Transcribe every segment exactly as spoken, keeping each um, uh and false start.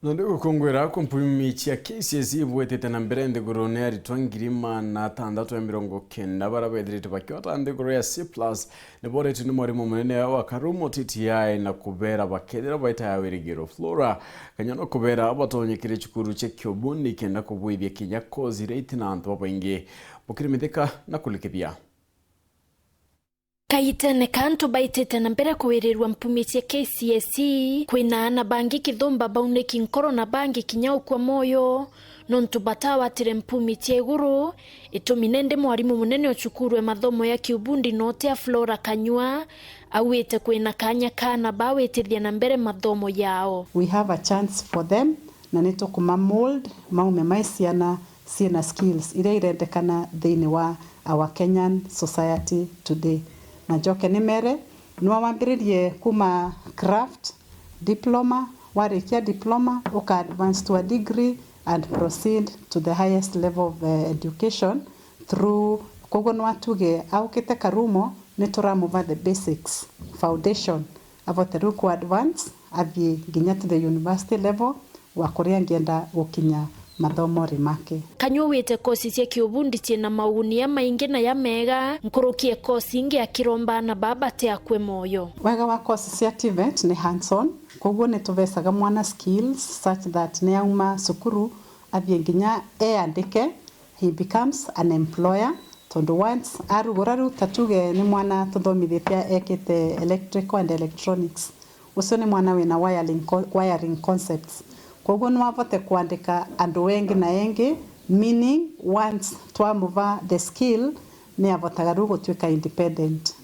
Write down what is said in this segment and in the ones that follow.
Nandi gukungwira ku mpumi cia K C S E ibwitite na mbere nthigurune, aritwa ngiri magana atandatu ya mirongo kenda bara bethirite bakiota nthiguru ya C plus, niboretwe ni mwarimu munene wa Karumo T T I na kubera bakethira baita ya wirigiro. Flora Kanyona kubera batonyekire cukuru cia kiubundi kenda kubwithia kinya kozi iria iti na antu babaingi. Bukiri mithika na kulikithia. Kaitene ka antu baitite na mbere kuwirirwa mpumi cia K C S E, kwina aana bangi kithumba bauniki nkoro na bangi kinya ukua moyo, nontu batawatire mpumi cia iguru. Itumi nindi mwarimu munene o cukuru e mathomo ya kiubundi Notia Flora Kanyua auite kwina kanya ka aana bawitithia na mbere mathomo yao. We have a chance for them, na ni tukuma mold maume mai ciana ciina skills iria irendekana thiini wa our Kenyan society today. Na njoke ni mere, nwa wambiririe kuma craft diploma, warikia diploma, uka advance to a degree and proceed to the highest level of, eh, education through, koguo nwa tuge aukite Karumo, ni turamuva the basics, foundation, avote riu ku advance, athie nginya to the university level, wa kuria ngienda gukinya mathomori make. Kanyua wite kosi cia kiubundi ciina mauguni jamaingi na jamega, nkuruki e kosi ingi akiromba aana baa bate akue moyo. Wega wa kosi cia TVET ni hands on, koguo ni tuvecaga mwana skills such that ni auma cukuru athie nginya eandike, he becomes an employer, tondu once arugura riu, ta tuge ni mwana tuthomithitie ekite electrical and electronics, ucio ni mwana wina wiring co-, wiring concepts. Koguo no avote kwandika andu engi na engi, meaning once twamuva the skill, ni avotaga riu gutuika independent,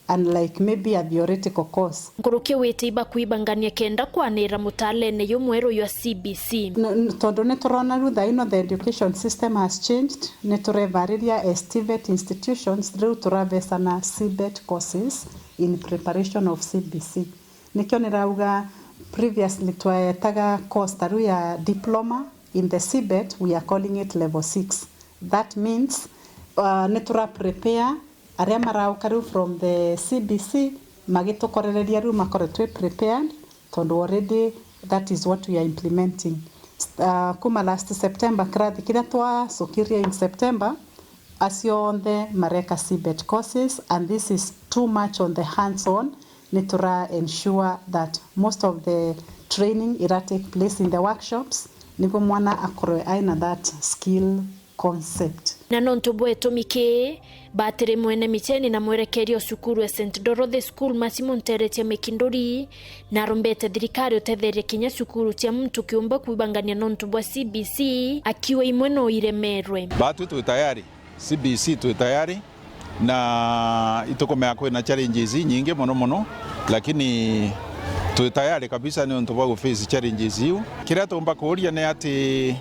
unlike maybe a theoretical course. Nkuruki wite ibakwibangania kenda kwanira mutalene jumweru jwa C B C. N-, n-, tondu ni turona riu thaa ino the education system has changed, ni turevariria as TVET institutions, riu turavecana CBET courses in preparation of C B C. Nikio nirauga previously twaetaga course ta riu ya diploma, in the CBET we are calling it level six. That means, uh, ni tura prepare aria marauka riu from the C B C, magitukorereria riu makoretwe prepared, tondu already that is what we are implementing. Uh, kuma last September, kirathi kiria twacokirie in September, acio onthe mareka CBET courses, and this is too much on the hands on. Ni tura ensure that most of the training ira take place in the workshops, niguo mwana akorwe aina that skill concept. Na nontu bwa itumi kii, batiri mwene Micheni na mwerekeria o cukuru ya Saint Dorothy School Masimu Nteretia Mikinduri, na arombete thirikari utetheria kinya cukuru cia muntu kiumba kwibangania nontu bwa C B C, akiuga imwe no iremerwe. Batu twi tayari, C B C twi tayari, na itukumea kwina challenges inyingi mono mono, lakini twi tayari kabisa niuntu bwa guface challenges iu. Kiria tumba kuuria ni ati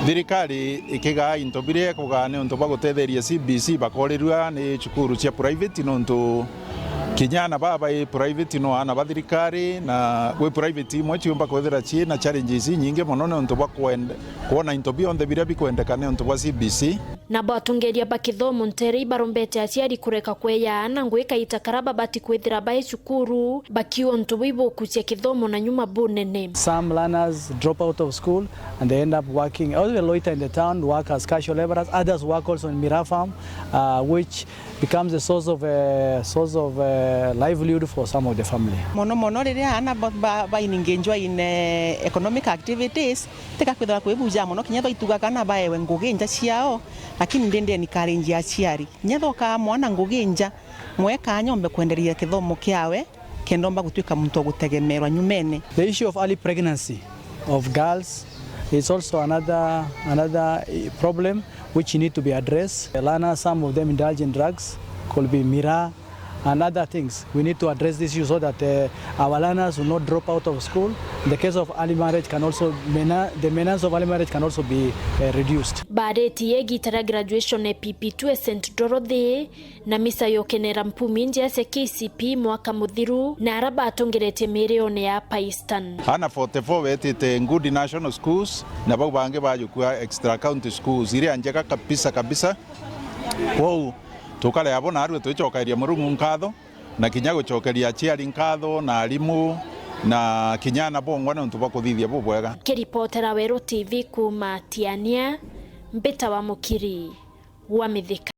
thirikari ikigaa into biria ikugaa niuntu bwa gutetheria C B C bakorirua ni cukuru cia private, niuntu kinya aana baa bai private no aana ba thirikari, na gwi private imwe ciumba kwithira ciina challenges inyingi mono niuntu bwa kwenda kwona into bionthe biria bikwendeka niuntu bwa C B C. Nabo atongeria ba kithomo ntere ibarombete aciari kureka kweya aana ngui kaita karia babati kwithira bai cukuru, bakiuga untu buu ibukucia kithomo na nyuma bunene. Some learners drop out of school and they end up working, or they loiter in the town, work as casual laborers. Others work also in miraa farm, uh, which becomes a source of, uh, source of, uh, livelihood for some of the family. Mono mono riria aana ba, ba, ba engage in, uh, economic activities, tika kwithirwa kwi buja mono, kinya twaituga kana baewe ngugi nja ciao, lakini ndi ndi encourage aciari. Kinya thoka mwana ngugi nja, mwe kanya ombe kwenderia kithomo kiawe, kenda omba gutuika muntu wa gutegemerwa nyumene. The issue of early pregnancy of girls is also another, another, eh, problem which need to be addressed. The learners, some of them indulge in drugs, could be miraa and other things. We need to address this issue so that, eh, our learners will not drop out of school. The case of early marriage can also, mena-, the menace of early marriage can also be, eh, reduced. Bareti yegitara graduation e P P two e Saint Dorothy, na misa yokenera mpumi nja cia K C P mwaka muthiru, na ara batongeretie mirione ya Pakistan. Ana forty-four betite good national schools, na bau bangi bajukua extra county schools iria njega kabisa kabisa. Kwou tukare abo narua twicokeria Murungu nkatho, na kinya gucokeria aciari nkatho na arimu Na kinya ana bongwa nontu bwa kuthithia bubwega. Kiripotera Weru T V kuuma Tiania, mbita wa Mukiri wa Mithika.